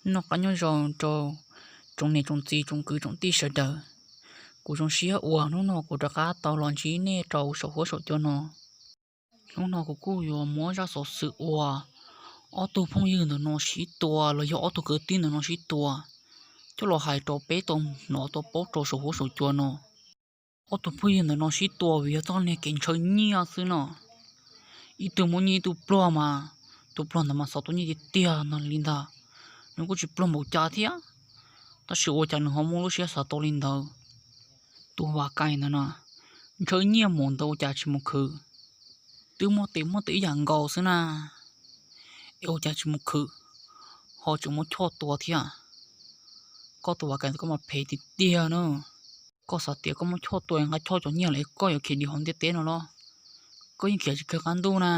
Noj qab nyob zoo rau tsoom niam tsoom txiv tsoom kwv tsoom tij sawv daws. Kuv zoo siab uas hnub no kuv rov qab tau los ntsib nej rau saum huab saum cua no. Hnub no kuv kuj yuav muab zaj xov xwm uas ob tug phooj ywg ntawm no sib tua los yog ob tug kwv tij ntawm no sib tua coj los hais rau peb tau hnov tau paub rau saum huab saum cua no. Ob tug phooj ywg ntawm no sib tua vim yog txoj niag kev ntshaw nyiaj xwb no. Ib tug muab nyiaj ib tug pluag mas, tus pluag ntawd mas xav tau nyiaj tiag tiag no li ntag. Nws kuj tsis pluag npaum cas thiab, tab sis ua cas nws ho muaj lub siab xav tau li ntawd. Tus Vam Kais ntawd no, ntshaw nyiaj mus ntawd ua cas tsis mus khwv, twb muaj tes muaj taw ib yam nkaus xwb na, es ua cas tsis mus khwv, ho tseem muab Choj tua thiab. Koj tus Vam Kais ntawd koj mas phem tiag tiag na. Koj xav tias koj muab Choj tua nqa Choj cov nyiaj lawm koj yuav khiav dim hauv ntiaj teb no los? Koj yeej khiav tsis kawg qab ntuj na.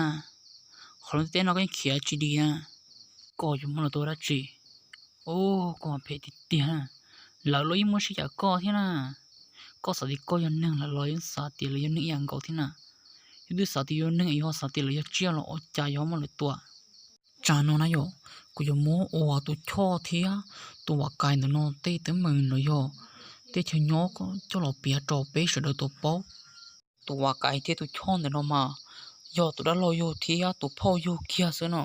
Qhov lub ntiaj teb no koj yeej khiav tsis dim na. Koj yuav muab lawv tua dab tsi? Ub, koj mas phem tiag tiag na. Lawv los yeej muaj sij hawm koj thiab na. Koj xav tias koj yog neeg, lawv los yeej xav tias lawv yog neeg ib yam nkaus thiab na. Yus twb xav tias yus yog neeg, yus ho xav tias lawv yog tsiaj los ua cas yuav muab lawv tua. Tsam no na yom, kuv yuav muab uas tus Choj thiab tus Vam Kais ntawm no tej teeb meem los yog tej chaw nyob coj los piav rau peb sawv daws tau paub. Tus Vam Kais thiab tus Choj ntawm no mas yog tus dab laug yug thiab tus phauj yug kiag xwb no.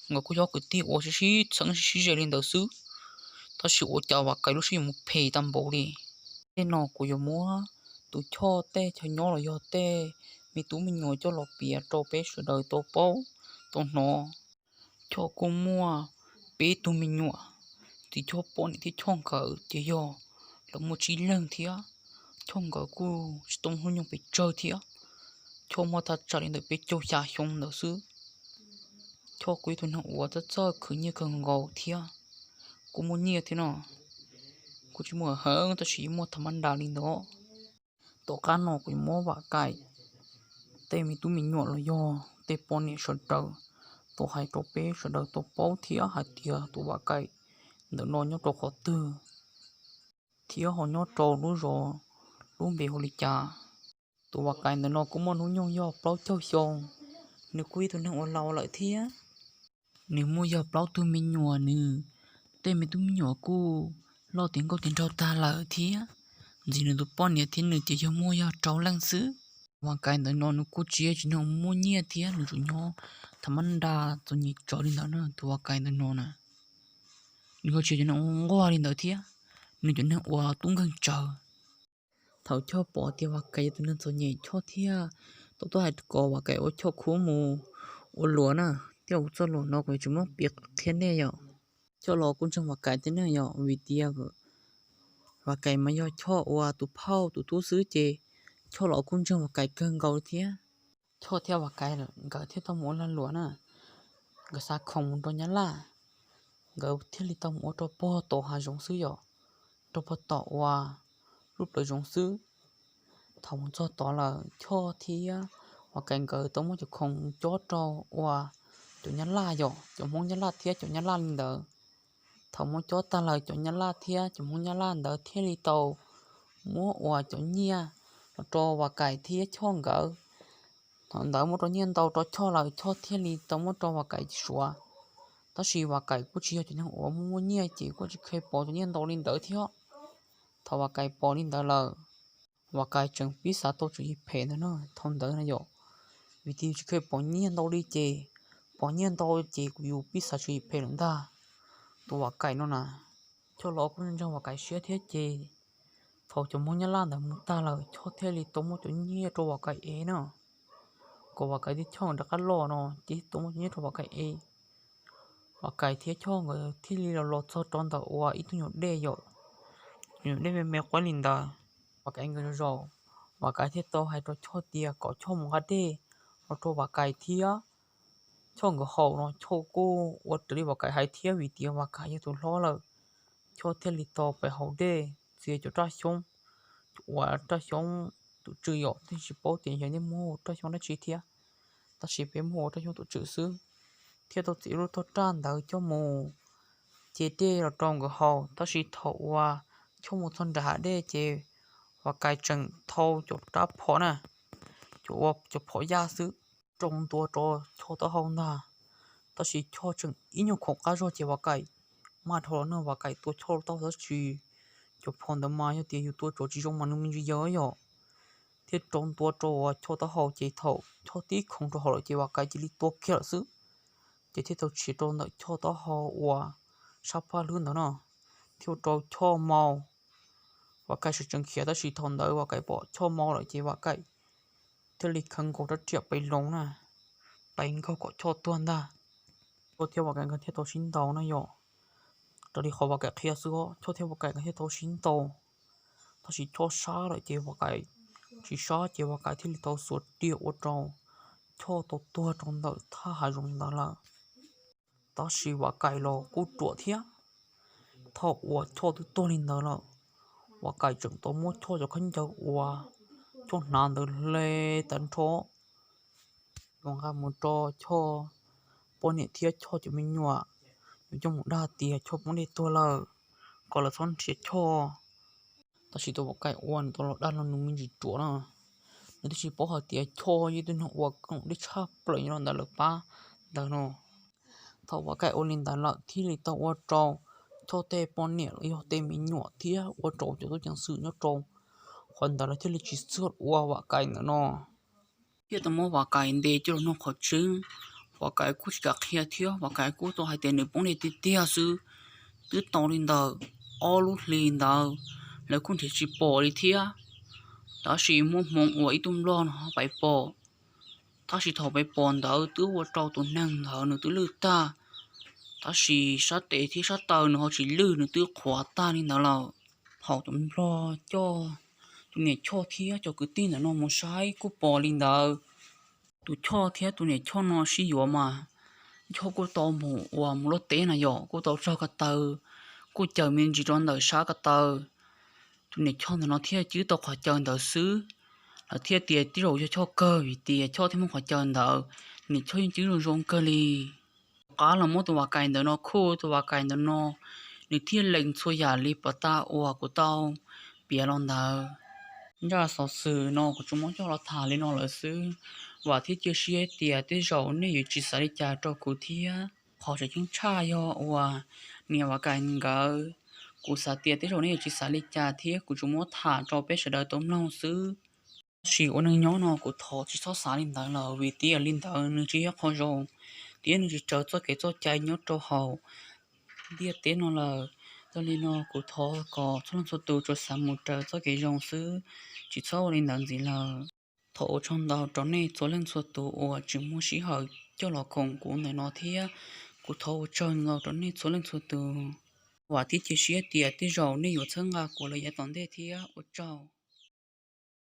Nkawd kuj yog kwv tij uas sib sib txheeb sib sib ze li ntawd xwb, tab sis ua cas Vam Kais lub siab yuav mus phem tag npaum li. Tej no kuv yuav muab tus Choj tej chaw nyob los yog tej me tub me nyuam coj los piav rau peb sawv daws tau paub tau hnov. Choj kuj muaj peb tug me nyuam, txiv Choj poj niam thiab Choj nkawd ces yog lawv muaj tsib leeg thiab. Choj nkawd kuj tsis tau hnub nyoog pes tsawg thiab, Choj muaj thaj tsam li ntawm peb caug xya xyoo ntawd xwb. Choj kuj yog tus neeg uas txawj txawj khwv nyiaj kawg nkaus thiab, kuj muaj nyiaj thiab no. Kuj tsis muaj heev tab sis yeej muaj tham mab nra li ntawd. Tom qab no kuv yuav muab Vam Kais tej me tub me nyuam los yog tej poj niam sawv daws tau hais rau peb sawv daws tau paub thiab hais tias tus Vam Kais ntawm no nyob rau qhov twg thiab ho nyob rau lub zos lub npe hu li cas. Tus Vam Kais ntawm no kuj muaj hnub nyoog yog plaub caug xyoo, nws kuj ib tug neeg uas laus lawm thiab. Nws muaj yog plaub tug me nyuam, nws tej me tub me nyuam kuj loj tiav nkauj tiav nraug tag lawm thiab. Ntxiv nws tus poj niam thiab nws ces yog muaj yog rau leej xwb. Vam Kais ntawm no nws kuj tsis yog tsis neeg muaj nyiaj thiab, nws tsuas nyob tham mab nra txom nyem tsawv li ntawd na. Tus Vam Kais ntawm no na, nws kuj tsis yog tsis neeg nquag li ntawd thiab, nws cov neeg uas tub nkeeg tsawv. Thaum Choj pom tias Vam Kais yog tus neeg txom nyem, Choj thiaj tau tuaj hais kom Vam Kais ua Choj khub mus ua luam na. Thiab kuv txoj luam no kuv yuav tsis muab piav qhia nej yom. Choj los kuj ntseeg Vam Kais thiab ne yom, vim tias Vam Kais mas yog Choj ua tus phauj tus tub xwb ces Choj los kuj ntseeg Vam Kais kawg nkaus thiab. Choj thiab Vam Kais nkawd thiaj tau mus ua lag luam na. Nkawd xa khoom mus rau Nyab Laj, nkawd thiaj li tau mus ua rau pog tom hav zoov xwb yom, rau pog tom uas lub plawv zoov xwb. Thaum mus txog tod lawm Choj thiab Vam Kais nkawd tau muab cov khoom mus cob rau uas cov Nyab Laj yom, cov Hmoob Nyab Laj thiab cov Nyab Laj li ntawd. Thaum muab cob tag lawm cov Nyab Laj thiab cov Hmoob Nyab Laj ntawd thiaj li tau muab uas cov nyiaj los rau Vam Kais thiab Choj nkawd. Thaum ntawd muab rau nyiaj ntau rau Choj lawm Choj thiaj li tau muab rau Vam Kais suav. Tab sis Vam Kais kuj tsis yog cov neeg uas muaj muaj nyiaj ces kuj tsis kheev pov cov nyiaj ntau li ntawd thiab. Thaum Vam Kais pom li ntawd lawm, Vam Kais tseem pib xav tau tswv yim phem ntawd no thaum ntawd na yom. Vim tias yus tsis kheev pov nyiaj ntau li ces, pov nyiaj ntau ces kuv yus pib xav tswv yim phem lawm ntag. Tus Vam Kais no na, Choj los kuj ntseeg Vam Kais siab thiab ces thaum cov Hmoob Nyab Laj ntawd mus tag lawm Choj thiaj li tau muab cov nyiaj rau Vam Kais ev na, kom Vam Kais thiab Choj rov qab los no ces tau muab cov nyiaj rau Vam Kais ev. Vam Kais thiab Choj nkawd thiaj li los los txog rau ntawm uas ib tug nyuam dej yom, nyuam dej me me quav li ntawd. Vam Kais nkawd zaum, Vam Kais thiaj tau hais rau Choj tias kom Choj mus nqa dej los rau Vam Kais thiab Choj nkawd haus no. Choj kuj ua raws li Vam Kais hais thiab vim tias Vam Kais yog tus hlob lawm. Choj thiaj li tau pem haus dej txiav cov raj xyoob, uas raj xyoob tus tswm yom, twb tsis paub tias yog nej muab hu raj xyoob dab tsi thiab, tab sis peb muab hu raj xyoob tus tswm xwb. Thiaj tau txiav lub tog raj ntawd coj mus ce dej los rau nkawd haus. Tab sis thaum uas Choj mus txog nram hav dej ces Vam Kais tseem thau cov rab phom na, cov ua cov phom yaj xwb, rau ntua rau Choj taub hau ntag. Tab sis Choj tseem ib nyuag khoom qab zog ces Vam Kais Maj dhau los no Vam Kaim tua Choj taub hau tab sis cov phom ntawd mas yog tias yus tua tsuav tsis zoo mas nws me ntsis yaws yom. Thiaj rau ntua rau uas Choj taub hau ces thaum Choj tib khoov rau hauv lawm ces Vam Kaim cia li tua kiag lawm xwb. Ces thiaj tau tshiav rau ntawm Choj taub hau uas sab paj hlwb ntawd no, thiaj ua rau Choj mau. Vam Kaim sawv tsees khiav tab sis thaum ntawd Vam Kaim pom Choj mau lawm ces Vam Kaim thiaj li khawv nkaus rab riam pes loos na, pes nkaug kom Choj tuag ntag. Choj thiab Vam Kaim nkawd thiaj tau sib ntaus na yom. Raws li qhov Vam Kaim qhia xwb os, Choj thiab Vam Kaim nkawd thiaj tau sib ntaus. Tab sis Choj sab lawm ces Vam Kaim tsis sab ces Vam Kaim thiaj li tau xuas riam ua rau Choj tau tuag rau ntawm thaj hav zoov ntawd lawm. Tab sis Vam Kaim los kuj ruam thiab. Thaum uas Choj twb tuag li ntawd lawm, Vam Kaim tseem tau muab Choj cov khaub ncaws uas Choj hnav ntawd hle tag nrho, yuav nqa mus rau Choj poj niam thiab Choj cov me nyuam, yuav coj mus dag tias Choj poob dej tuag lawm, kom lawv txhob nrhiav Choj. Tab sis tus Vam Kaim ua nws tau los dag los nws me ntsis ruam na, nws twb tsis paub hais tias Choj yog ib tug neeg ua koom dej tshaj plaws nyob rau ntawm lawv pab ntawd no. Thaum Vam Kaim ua li ntawd lawm thiaj li tau ua rau Choj tej poj niam los yog tej me nyuam thiab ua rau cov tub ceev xwm nyob rau qhov ntawd lawv thiaj li tsis txawj ua Vam Kaim ntawm no, thiaj tau muab Vam Kaim ntes coj los noj qhov tseeb. Vam Kaim kuj tsis kam qhia thiab Vam Kaim kuj tau hais tias nws poob dej tiag tiag xwb. Twb tau li ntawm ob lub hlis ntawd lawv kuj nrhiav tsis pom li thiab. Tab sis muaj hmoo uas ib tug nplog no pais pom, tab sis thaum pais pom ntawd twb ua rau tus neeg ntawd nws twb lwj tag, tab sis sab tes thiab sab taw nws ho tsis lwj, nws twb qhuav tag li ntawd lawm. Thaum tus nplog coj tus niam Choj thiab cov kwv tij ntawm no mus saib kuj pom li ntawd. Tus Choj thiab tus niam Choj no sib yuav mas Choj kuj tau mus ua mus luaj teb na yom, kuj tau raug ko taw, kuj caws me ntsis rau ntawm sab ko taw. Tus niam Choj ntawm no thiaj cwb tau qhov caws ntawd xwb, lawv thiaj tias tej zaum yog Choj kawg vim tias Choj thiaj muaj qhov caws ntawd, niam Choj yeej cwb zoo zoo kawg li. Tom qab los muab tus Vam Kaim ntawm no khuj, tus Vam Kaim ntawm no nws thiaj lees txhua yam li pov tag uas kuv tau piav los ntawd. Zaj xov xwm no kuv tsuas muab coj los tham li no lawm xwb, vam thiab cia siab tias tej zaum nej yuav tsis xav li cas rau kuv thiab. Qhov tseem ceeb tshaj yog uas niam Vam Kaim nkawd, kuv xav tias tej zaum nej yuav tsis xav li cas thiab kuv tsuas muab tham rau peb sawv daws tau mloog xwb. Tab sis ua neej nyob no kuv thov tsis txhob xav li ntawd lawm vim tias li ntawd nws tsis yog qhov zoo thiab nws tsis raws txoj kev txoj cai nyob rau hauv ntiaj teb no lawm. Yog li no kuv thov kom txhua leej txhua tus tsuas xav mus raws txoj kev zoo xwb, tsis txhob ua li ntawd ntxiv lawm. Thov ua tsaug ntau rau nej txhua leej txhua tus uas tseem muaj sij hawm coj los koom kuv ntawm no thiab kuv thov ua tsaug ntau rau nej txhua leej txhua tus. Vam thiab cia siab tias tej zaum nej yuav txhawb nqa kuv lawm yav tom ntej thiab ua tsaug.